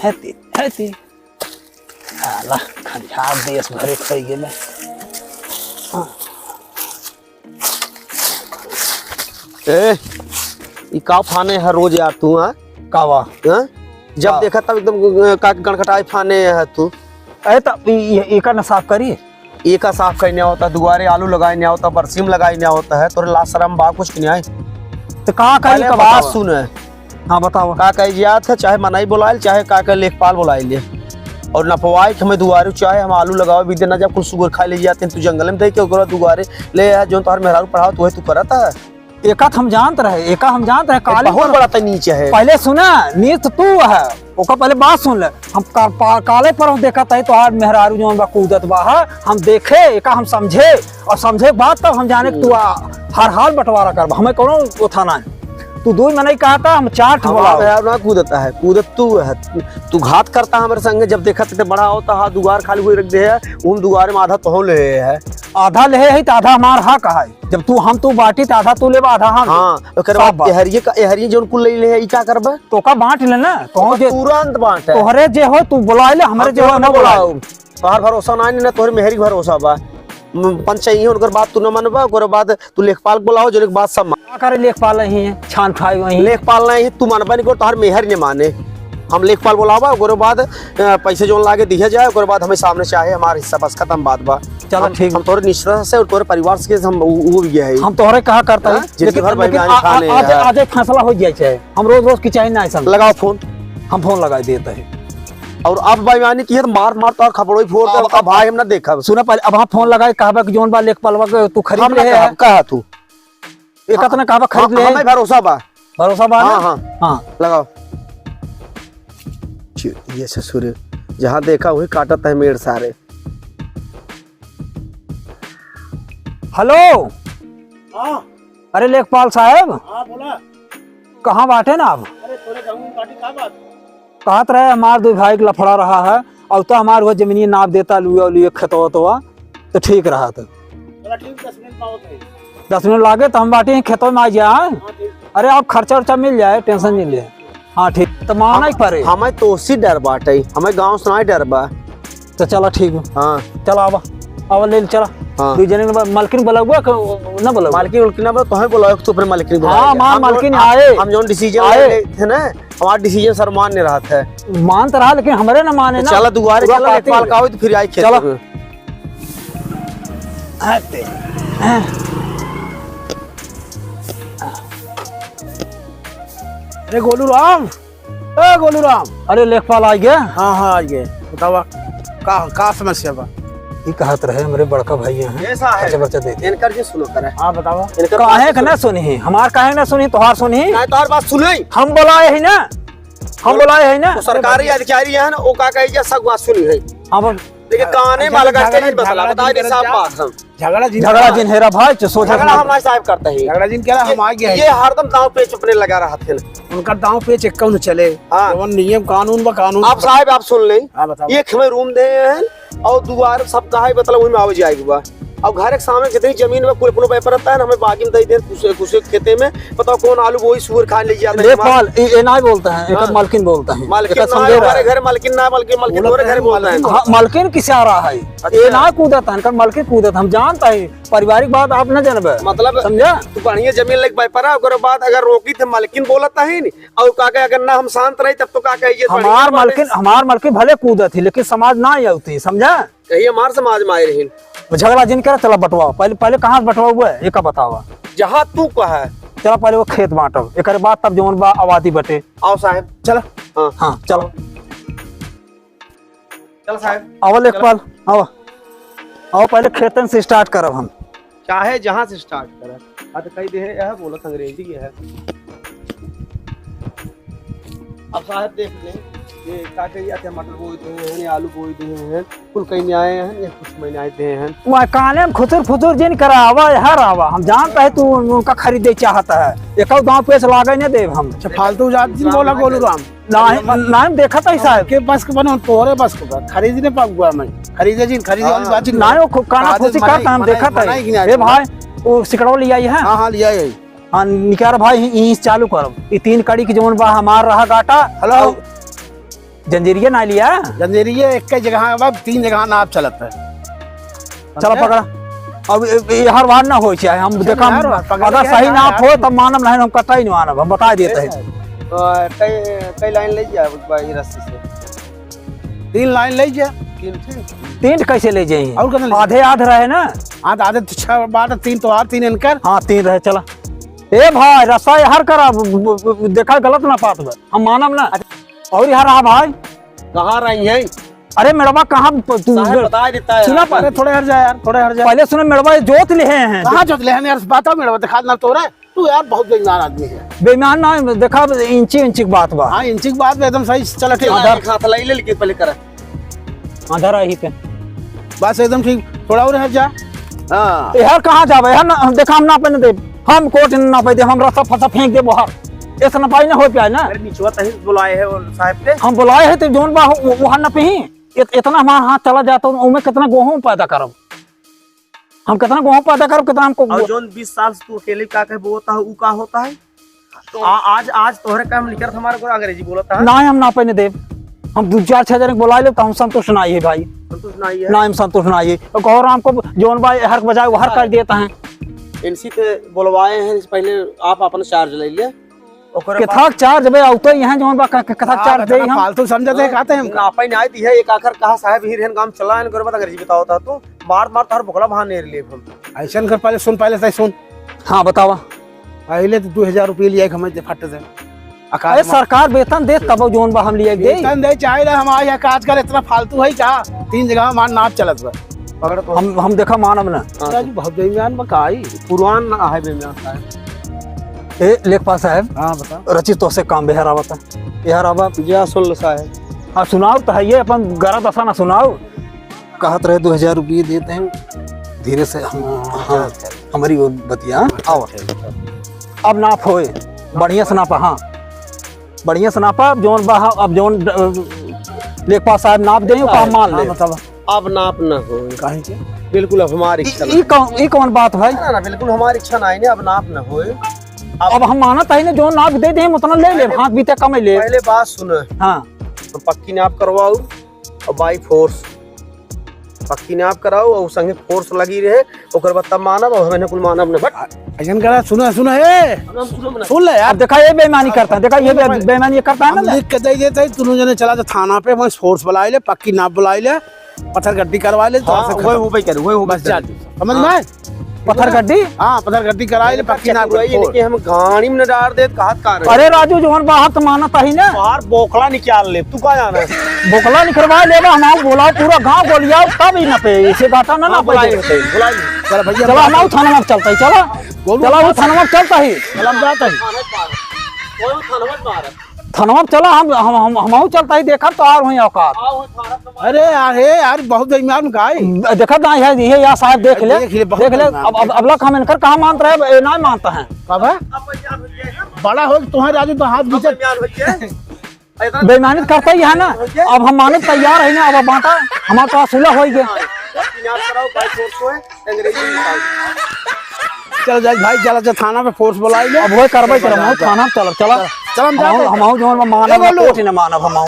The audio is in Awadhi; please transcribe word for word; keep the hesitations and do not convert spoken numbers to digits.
है ती, है ती। साला खंझार देश भरे खई गेले। हाँ। ए, ई का फाने है रोज यार तू, हाँ? का बा? हाँ? जब का? देखा तब एकदम, अ, का गणखटाई फाने है तू। अरे त ई, ई, एका न साफ करी। एका साफ कइने आवता, दुआरे आलू लगाइने आवता, बरसीम लगाइने आवता है, तोरे लाज शरम बा कुछ कि नहीं? तो का करी पहले का बात बतावा? सुन। हाँ, बतावा। का कही जात है, चाहे मनई बोलाइल, चाहे का कहे लेखपाल बोलाइल। और नपवाई के हमें दुआरे, चाहे हम आलू लगावे, बिदे ना जब कुल सुअर खाइ ले जात हैं, तू जंगल में देख के ओकरा दुआरे ले आ, जौन तोहर मेहरारू पढ़ावत, वही तू करत है। एका त हम जानत रहे, एका हम जानत रहे, काले बहुत पर बड़ा त नीच है। पहले सुना, नीच तू है, ओका पहले बात सुन ले। हम का-, पा-, काले पर हम देखत है, तोहार मेहरारू जौन बा कूदत बा, है, हम देखे, एका हम समझे, और समझे के बाद तब हम जाने कि तू आ, हर हाल बंटवारा करबा, हमें कौनो ओथा ना है। तू दो मनई कहता, हम चार ठो हमार बोलाओ। मेहरारू ना कूदता है, कूदत तू है। तू घात करता हमरे संगे, जब देखत है तो बड़ा होता है, दुआर खाली हुई रख दे है, उन दुआरे में आधा तो ले है। आधा ले है तो आधा हमार हक है। जब तू हम तू बाटी त आधा तू लेबा, आधा हम। हाँ, ओकर बाद शाबाश। एहरिये का, एहरिये जौन कुल ले ले है, ई का करबे? तो का बांट ले ना, तो ओकर जे तुरंत बांट है। तोहरे जे हो तू बुलाए ले, हमरे हम जे हो तोहरे ना ना बुलाए। बुलाओ। तोहर भरोसा ना, ना तोहरे मेहरी के भरोसा बा। म-, पंच चाहिए, उनकर बात तू ना मनबा, ओकर बाद तू लेखपाल के बुलाओ, जो एक बात सब मान। का करे लेखपाल नहीं है, छान खाए वहीं। लेखपाल नहीं है, तू मनबा नहीं को, तोहर मेहर नहीं माने। हम लेखपाल बुलावा, ओकरे बाद, अ, पैसे जौन लागे दिया जाए, ओकरे बाद हमें सामने चाहे हमार हिस्सा, बस खत्म बात बा। चलो, हम, ठीक। हम तोरे निश्चित से और तोरे परिवार से हम उ-, उ भी है। हम तोहरे कहा करता हाँ? है, जिंदगी लेकिन, भर लेकिन बेईमानी आ-, आ-, खाने आज, हैं। आज एक फैसला हो जाए चाहे। हम रोज रोज की चाहे ना ऐसा। लगाओ फोन। हम फोन लगाए देते हैं। और अब बेईमानी की है तो मार, मार तो खपड़ो ही फोड़ दे, अब, अब अब भाई हम ना देखब। सुना पहले, अब हम फोन लगाए, कहबा कि जौन बा लेखपालवा के तू खरीद हम ना ले है। कहब, कहा तू। एक आदमी कहबा खरीद हम, ले। हमें भरोसा बा। भरोसा बा ना? हाँ, हाँ। हाँ। लगाओ। छी, ये ससुर, जहाँ देखा वही काटत है मेड़ सारे। हेलो। हाँ। अरे लेखपाल साहब। हाँ, बोला। कहाँ बाटे ना आप? अरे, तोरे गाँव में बाटी का बात? कहत रहे, हमार दो भाई के लफड़ा रहा है, और तो हमार वो जमीनिया नाप देता, लुए, लुए खेतवा, तो, तो ठीक रहा तो। चला ठीक, दस मिनट में आवत है। दस मिनट लागे तो हम बाटी खेतवा में आ जाए, हाँ? हाँ, ठीक। अरे, आप खर्चा उर्चा मिल जाए, टेंशन नहीं ले। हाँ, ठीक, तो माना ही पड़े। हमें तोसी डर बाटे, हमें गाँव से नहीं डर बा। तो चला, ठीक बा। हाँ। चला, आवा, आवा, ले ले, चला। हाँ। दू जने के बाद मालकिन बुलाउबा, क-, ना बुलाउबा? मालकिन उलकिन ना बुलाउबा, तोहे बुलाओ, तू अपने मालकिन बुलाओ। हाँ, हमार हम मालकिन जौन, आए। हम जौन decision आए। ले रहे थे ना, हमार decision सर मान नहीं रहा था। मान तो रहा, लेकिन हमरे ना माने तो ना। चला, दुआरे पूरा चला, पार्टी लेखपाल का हो तो फिर आई खेत चला। में। आते। अरे गोलू राम, ए गोलू राम। अरे लेखपाल आ गया? हाँ, हाँ, आ गए। बतावा, का, का समस्या बा? ई कहत रहे, हमरे बड़का भैया हैं, कैसा है? खर्चा बर्चा दे दे। इनकर जे सुनो करे। हाँ, बतावा। इनकर काहे बात के सुनो। ना सुनी? हमार काहे ना सुनी? तोहार सुनी? नहीं, तोहार बात सुने। हम बुलाए ही ना। हम बोल-, बुलाए है ना? वो सरकारी अधिकारी है ना, वो का कही जा, सब बात सुनी है। हाँ, बोल। देखिए, काने झगड़ा, मालगान के झगड़ा, नहीं बसला, झगड़ा बता जिन दे साफ करत बात हम। झगड़ा जिन झगड़ा करत। जिन हेरा भाई, तो सोचा झगड़ा समझ। हमारे साहब करते हैं। झगड़ा जिन करा, ये, हम आ गया है। ये हरदम दांव पेच अपने लगा रहा थे। उनका दांव पेच एक कौन चले? हाँ। जवन नियम कानून बा, कानून आप बा। साहब, आप सुन लें। हाँ, बताओ। एक हमें रूम दे हैं और दुआर सब कहा है, मतलब, वही में आवे जाए के बा। अब घर के सामने जितनी जमीन बा, कुल अपनो व्यापार रहता है ना, हमें बागी में दे दे, कुछ, कुछ खेते में, बताओ कौन आलू बोई, सुअर खा ले जाता है। लेखपाल, ये, ये ना बोलता है, एक हाँ। मालकिन बोलता है। मालकिन एक ना समझे है, रहा हमारे है। घर मालकिन ना, बल्कि मालकिन बोलता तोरे है, घर बोलता है। मालकिन। हाँ, मालकिन किसी आ रहा है। अच्छा। ये ना कूदता है, इनका मालकिन कूदता, हम जानता है, पारिवारिक बात आप ना जानबे। मतलब, समझा? तू बढ़िया जमीन लेके व्यापार है, ओकरे बाद अगर रोकी थे मालकिन बोलता है नी, और का कहे, अगर ना हम शांत रही, तब तो का कहे, ये हमार बढ़िया बात है। मालकिन, हमार मालकिन भले कूदत ही, लेकिन समाज ना ही होती, समझा? कहिए हमार समाज में आए रहीन। वो झगड़ा जिन करे, चला बंटवाओ। पहले, पहले कहाँ से बंटवाओ हुआ है, ये का बतावा? जहाँ तू कहे। चला पहले वो खेत बांटो, एकरे बाद तब जौन बा आबादी बटे। आओ साहब। चला। हाँ। हाँ, चलो। चल साहब। आवा लेखपाल, आवा। आओ पहले खेतन से start करब हम। चाहे जहाँ से start करब। हाँ तो कही दे है, यह बोलत अंग्रेजी है। अब साहब देख ले, ये का कही, अच्छा मटर बोई दे हैं, ये आलू बोई दे हैं, कुल कहीं आए हैं, ये कुछ महीने आए दे हैं। वह काने में खुसुर फुसुर जिन करा, आवा, यहाँ आवा। हम जानता है तू उनका खरीदे चाहता है। एक दांव पेच लागे न देब हम। अच्छा, फालतू जात जिन बोला गोलू राम। नाहीं, नाहीं, देखत ही साहब। के बस के बनो, तोहरे बस के बा। खरीद नहीं पाऊंगा मैं। खरीदे जिन, खरीदे वाली हाँ। बात जिन। नाहीं, वो खु-, काना काजे फूसी मनाई, करता हम मनाई, देखत मनाई ही। कि नहीं ए आज? भाई, वो सिकड़वा लिया ही है? हाँ, हाँ, लिया ही। हाँ, निकार भाई, यहीं, यहीं से चालू करब। ये तीन कड़ी की जौन बा हमार रहा गाटा। हेलो। और जंजीरिया ना लिया? जंजीरिया एक ही जगह बा, तीन जगह नाप चलत है। चला समझे? पकड़ा। अब ए-, ए-, हर बार ना होई चाहे, हम चल देखा, हम यार, पकड़ अगर लिया सही यार, नाप यार। हो तब मानब, नहीं हम कतई नहीं मानब, हम बताइ देत है। तो कई, कई लाइन ले जाए एक बार ये रस्सी से? तीन लाइन ले जा। तीन ठीक। तीन कैसे ले जाई? और कतना ले? आधे आध रहे ना। हाँ, तो आधे तो छह बार, तीन तो और तीन इनकर। हाँ, तीन रहे, चला। ए भाई, रस्सा हर करा, ब-, ब-, ब-, देखा गलत ना पात बा, हम मानब ना। अच्छा। और यहाँ रहा भाई। कहाँ रही है? अरे मेड़वा कहाँ प-, तू साहब बता देता है सुना यार। पर-, अरे थोड़े हट जा यार, थोड़े हट जा। पहले सुना मेड़वा ये जोत ले हैं। कहाँ जोत ले हैं यार? बताओ मेड़वा, दिखा ना तो रहा। तू यार बहुत बेईमान आदमी है। बेईमान ना, देखा इंची इंची की बात बा। हाँ, इंची की बात में एकदम सही। चला ठीक। आधार। एक हाथ लाई ले, लेकिन पहले करा। आधार आई पे। बस एकदम ठीक, थोड़ा और हट जा। हाँ। यार कहाँ जाबे? यार ना, देखा हम नापे न देब, हम कोट न नापे देब, हम रस्सा फस्सा फेंक देब बाहर। ऐसा नापाई ना हो पाए ना। अरे निचवा तही बुलाए हैं वो साहब के। हम बुलाए हैं तो जोन बा वो, वो हर नापे ही। इत-, इतना हमारा हाथ चला जाता, उनमें कितना गेहूं पैदा करब? हम कितना गेहूं पैदा करब, कितना हमको और जोन बीस साल से तू अकेले का कहे बोता है, ऊ का होता है? तो आ, आज, आज तोहरे काम निकलत हमारे को अंग्रेजी बोलत है। ना, हम नापे नहीं देब। हम दो चार छह जने को बुला लेब, तो हम संतुष्ट ना ही है भाई। संतुष्ट ना ही है? ना, हम संतुष्ट ना ही है। और कहो राम को जोन भाई हर बजाए, वो हर कर देता है। इनसी थे बुलवाए हैं, पहले आप अपना चार्ज ले ले। ओकरे बाद किथाक चार्ज बे, आउ तो यहाँ जोन बा, क-, क-, किथाक हाँ, चार्ज दे इतना हम। फालतू समझते हैं, कहते हैं हम। नापे नहीं आए, दिहे एक आखर कहा साहब ही रहन काम चला, इनके बाद अंग्रेजी बताओ था तू। मार, मार, तार बोकला भान नहीं ले हम। ऐसन कर, पहले सुन, पहले सही सुन। हाँ, बतावा। पहले तो दो हजार रुपये लिया, हमें दे, फट दे। अकाज अरे, में। सरकार वेतन दे, तब जोन बा हम लिया दे। वेतन दे, चाहे ना, हम आज अकाज कर, इतना फालतू है क्या? तीन जगह हमार नाप चलत बा। पकड़ तो। हम, हम देखा मानब ना। हाँ। राजू, बहुत बेईमान बा, का आई? पुरान ना है बेईमान साहब। ए, लेखपाल साहब। हाँ, बता। रचित तो से काम बेहर आवता। यार, अब आप जा सुन लो साहब। हाँ, सुनाओ तो है, ये अपन गरा दशा ना सुनाओ। कहत रहे, "दो हजार रुपये देते हैं, धीरे से हम, हाँ, हाँ, अच्छा, अच्छा। हमारी वो बतिया, हाँ, आओ।" अच्छा, अच्छा। अब नाप होए, बढ़िया से नापा, हाँ, बढ़िया से नापा, अब जौन बा, अब जौन, अ, लेखपाल साहब नाप दें, ओका हम मान हाँ, लेब। बतावा। अब नाप न होए। काहे के? बिल्कुल, अब हमारी ई, इच्छा ई नहीं। कौन, ई कौन बात भाई? ना, ना, बिल्कुल हमारी इच्छा नहीं ने, अब नाप न होए। अब अब हम मानत है ना, जौन नाप दे दें, हम उतना ले लेब, पहले, हाथ बीते कम ही लेब। पहले बात सुन। हाँ। तो पक्की नाप करवाओ। और by force पक्की नाप कराओ और संगे force लगी रहे, ओकर बाद तब मानब, अब हमें कुल मानब न, बट। आ, अइसन करा, सुना, सुना, ए। अब हम सुनब ना। सुन ले यार। अब देखा, ये बेईमानी करता है, देखा, ये सुन बे-, भाई। बेईमानी ये करता है ना हम ना। लिख के दे देते हैं, दोनों जने चला जा थाना पे, वहीं force बुलाए ले, पक्की नाप बुलाए ले, पत्थर गड्डी करवा ले, तो हाँ, ऐसे वही खत्म। हो भाई करे, वही हो बस भाई जा करे। तू, समझ हाँ। में आए? पत्थर गड्डी? हाँ, पत्थर गड्डी कराए ले, पक्की नाप चतुराई है। लेके हम गाड़ी में न डार देत, कहत का रहे? अरे राजू, जौन बाहर तो मानत ही ना। बाहर बोकला निकाल ले, तू का जाना है? बोकला निकलवा लेबा, हम आओ बोलाओ, पूरा गांव गोलियाओ, तब ही ना पे, इसे बात ना, ना हाँ, बुलाए पे। होते, बुलाए ले। चला भैया, चला, हम आओ थाना में चलता ही, चला। बोलू चला, वो बात। थाना में चलता ही। चला, हम जाता ही। कोई थाना में मार। थाना में चला, हम, हम, हम, हम आओ चलता ही, देखा तो आ रही औकात। अरे यार, हे यार, बहुत बेईमान गाय। देखा ना है, ये या साहब देख ले, देख ले, बहुत देख ले। बेईमान अब, अब, है। अब लक हम इनकर कहाँ मानत रहे, ये ना मानता है। कब है? बड़ा हो तुम्हारे राजू तो हाथ अब पीछे। बेईमान हो गया। बेईमानी तो करता ही है ना। अब हम माने तैयार है ना, अब बांटा हमारे पास सुलह हो गया। किनार कराओ, भाई, छोड़ को है, अंग्रेजी में बताओ। चल जाए भाई, चला जा थाना पे force बुलाई ले। अब वही कार्रवाई करम, हम थाना में चलब, चला। चल, हम जाते हम, हैं। हम, हम, जो मानब, ए, बोलू। कोर्ट ही ना मानब हम।